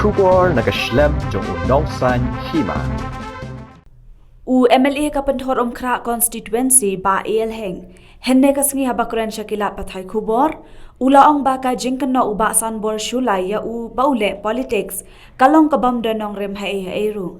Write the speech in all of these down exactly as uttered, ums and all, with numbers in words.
Khubor na ka shlem jong u Nongsaiñ Hima. U M L A ka Pynthorumkhrah Constituency, Bah A L Heng, hynne ka sngi haba kren sha ki lad pathai khubor, u la ong ba ka jingkynnoh u Bah Sanbor Shullai ïa u ba u leh politics ka long ka bym don nongrim haei haei ruh.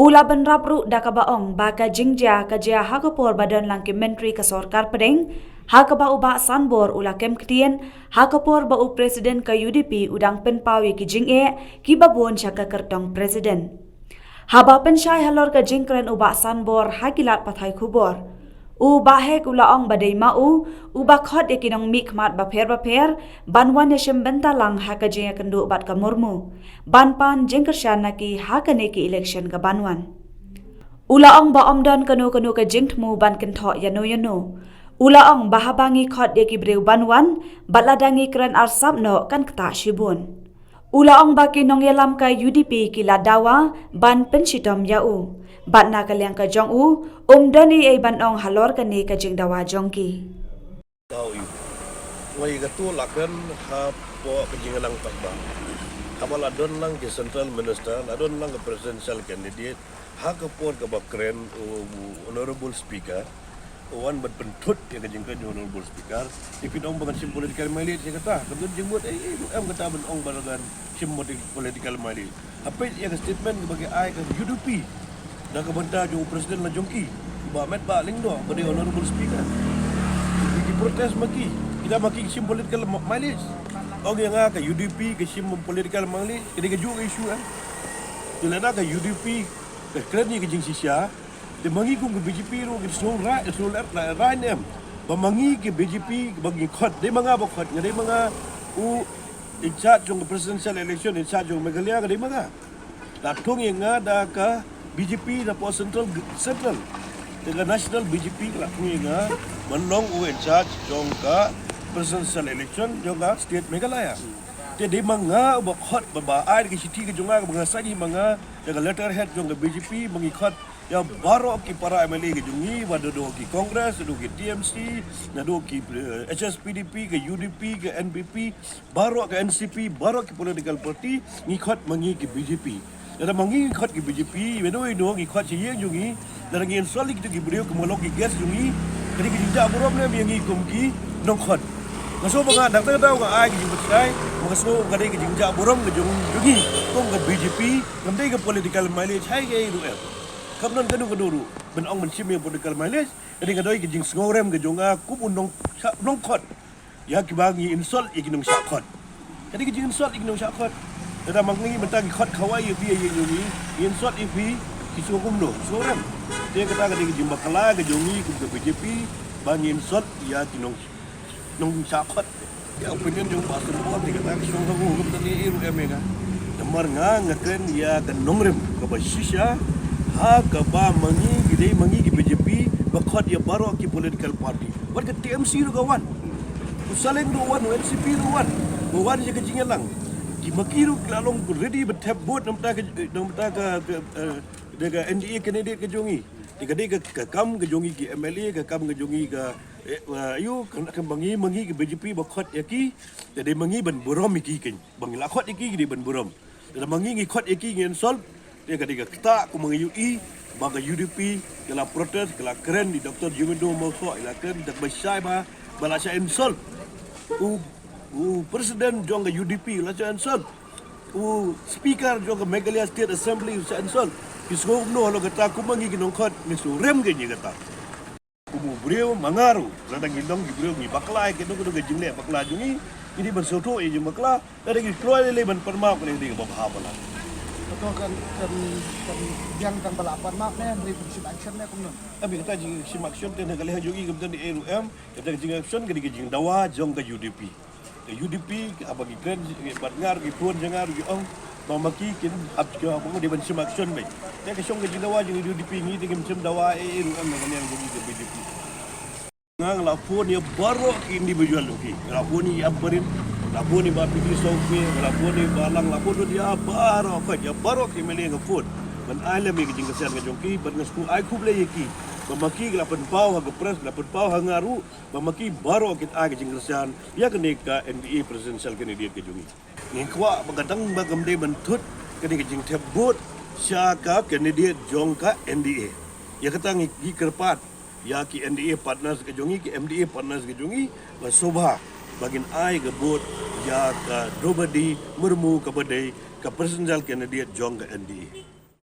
U la bynrap ruh da kaba ong ba ka jingjia ka jia ha ka por ba don lang ki myntri ka sorkar pdeng, ha kaba u Bah Sanbor u la kem ktien, ha ka por ba u president ka U D P u dang pynpaw ïa ki jingeh kiba bun sha ka kyrtong president. Haba pynshai halor ka jingkren u Bah Sanbor ha ki lad pathai khubor, u Bah Heng u la ong ba dei ma u uba khot ïa ki nongmihkhmat bapher bapher ban wan ïashim bynta lang ha ka jingïakynduh bad ka Murmu, ban pan jingkyrshan na ki ha kane ka election kaban wan. U la ong ba ym don kano kano ka jingthmu ban kynthoh ïano ïano. U la ong ba haba ngi khot ïa ki briew ban wan, bad lada ngi kren arsap noh kan ktah shibun. U la ong ba ki nongïalam ka U D P ki la dawa ban pynshitom ïa u, bad na ka liang ka jong u, um don ei ei ban ong halor kane ka jingdawa jong ki. Tau ïu. Nga ïa katu la kren hapoh ka jingïalang paidbah. Haba la don lang ki central minister, la don lang ka presidential candidate, ha ka por kaba kren u, u honorable speaker, u wan ban pynthut ïa ka jingkren u honorable speaker. Ïa phi ong ba ngan shim political mileage ïa kata, ka don jingmut ei ei ruh em kata ban ong ba ngan shim moti-, political mileage. Hapdeng ïa ka statement kaba ki ai ka U D P na ka bynta jong u president la jong ki, u Bah Metbah Lyngdoh, ba dei honorable speaker. Ki protest ma ki, kita ma ki shim political ma-, mileage. Ong ïa nga ka U D P ka shim political mileage, ka dei kajuh ka issue em. Te lada ka U D P ka kren ïa ka jingshisha, te ma ngi kum ka B J P ruh ki sngew rai, sngew rai, rai ne em. Ba ma ngi ka B J P ba ngi khot, dei ma nga ba khot, nga dei ma nga u in charge jong ka presidential election, in charge jong Meghalaya, nga dei ma nga. La thung ïa nga da ka B J P napoh central, central. Da ka national B J P la thung ïa nga ban long u in charge jong ka presidential election jong ka state Meghalaya. Te dei ma nga uba khot, ba, ba ai da ka shithi ka jong nga, ba nga sign ïa ma nga da ka letterhead jong ka B J P, ba ngi khot ïa baroh ki para M L A ka jong ngi, ba naduh ki Congress, naduh ki T M C, naduh ki, eh, H S P D P, ka U D P, ka N P P, baroh ka N C P, baroh ki political party, ngi khot ma ngi ki B J P. Lada ma ngi ngi khot ki B J P, ïano ïano ngi khot sha ïing jong ngi, lada ngi insult ïa kito ki briew kum ka long ki guest jong ngi, ka dei ka jingjah burom ne em ïa ngi kum ki nongkhot. Nga sngew ba nga dang tang tang nga ai ka jingpynshai, ba nga sngew ka dei ka jingjah burom ka jong, jong ngi kum ka B J P, kam dei ka political mileage haei haei ruh em. Kam don kano kano ruh ban ong ban shim ïa political mileage, ka dei ka dei ka jingsngewrem ka jong nga kum u nong, nongkhot. Ïa kiba ngi insult ïa ki nongshah khot. Ka dei ka jing insult ïa ki nongshah khot. Lada ma ngi mynta ngi khot khawai ïa phi ïa ïing jong ngi, ngi insult ïa phi, ki sngew kumno, ki sngew rem. Te kata ka dei ka jingbakla ka jong ngi kum ka B J P, ba ngi insult ïa ki nong, nongshah khot. Ïa opinion jong u Bah Sanbor te kata ka shong ha u, kumta ne ei ruh em ïa nga. Namar nga nga kren ïa ka nongrim kaba shisha, ha kaba ma ngi ki dei ma ngi ki B J P, ba khot ïa baroh ki political party. Wat ka T M C ruh ka wan. U Saleng ruh wan, u N C P ruh wan. Ba wan ïa ka jingïalang. Ki ma ki ruh ki la long ready ba thep vote na bynta ka, na bynta ka, ka, eh, da ka N D A candidate ka jong ngi. Te ka dei ka, ka kam ka jong ngi ki M L A, ka kam ka jong ngi ka, eh, eh, ayu, ka, ka ma ngi, ma ngi ki B J P ba khot ïa ki. Te dei ma ngi ban burom ïa ki kein. Ba ngi la khot ïa ki, ki dei ban burom. Lada ma ngi ngi khot ïa ki ngi insult, te ka dei ka ktah kum ma ngi ïohi ba ka U D P ka la protest, ka la kren, i Doctor Jemino Mawsoh i la kren da kaba shai ba, ba la shah insult. U, u president jong ka U D P la shah insult. U speaker jong ka Meghalaya State Assembly la shah insult. Ki sngew kumno halor kata, kum ma ngi ki nongkhot ngi sngew rem kein ïa kata. Kum u briew ma nga ruh, lada ngi long ki briew ngi bakla ïa kano kano ka jingleh bakla jong ngi, ngi dei ban sngewthuh ïa ka jingbakla, lada ngi kloi lei lei ban pan map ka dei ka dei kaba bha palat. Kato kan, kan, kan biang tang ba la pan map ne, hynrei ban shim action ne kumno? Em, ïa kata jingshim action te na ka liang jong ngi kam don ei ruh em, kata ka jing action ka dei ka jingdawa jong ka U D P. Ka U D P, haba ngi kren bad nga ruh ki phone jong nga ruh ki ong ba ma ki kin hap, ki hap dei ban shim action beit. Te ka shong ka jingdawa jong U D P, ngi te ngim shim dawa ei ei ruh em na ka liang jong ngi ka B J P. Nga nga la phone ïa baroh ki individual jong ki. Nga la phone ïa i Ampareen, nga la phone ïa i Bah P D Sawkmie, nga la phone ïa i Bah Lang, nga la phone ïa baroh, ïa baroh ki M L A nga phone ban ai lem ïa ka jingkyrshan ka jong ki, bad nga shu ai khublei ïa ki. Ba ma ki ki la pynpaw ha ka press, ki la pynpaw ha nga ruh, ba ma ki baroh kin ai ka jingkyrshan ïa kane ka N D A presidential candidate ka jong ngi. Ngi kwah ba ka dang ba kam dei ban thut kane ka jingthep vote sha ka candidate jong ka N D A. Ïa kata ngi, ngi kyrpad ïa ki N D A partners ka jong ngi, ki M D A partners ka jong ngi, ba sngewbha ba kin ai ka vote ïa ka Droupadi Murmu kaba dei ka presidential candidate jong ka N D A.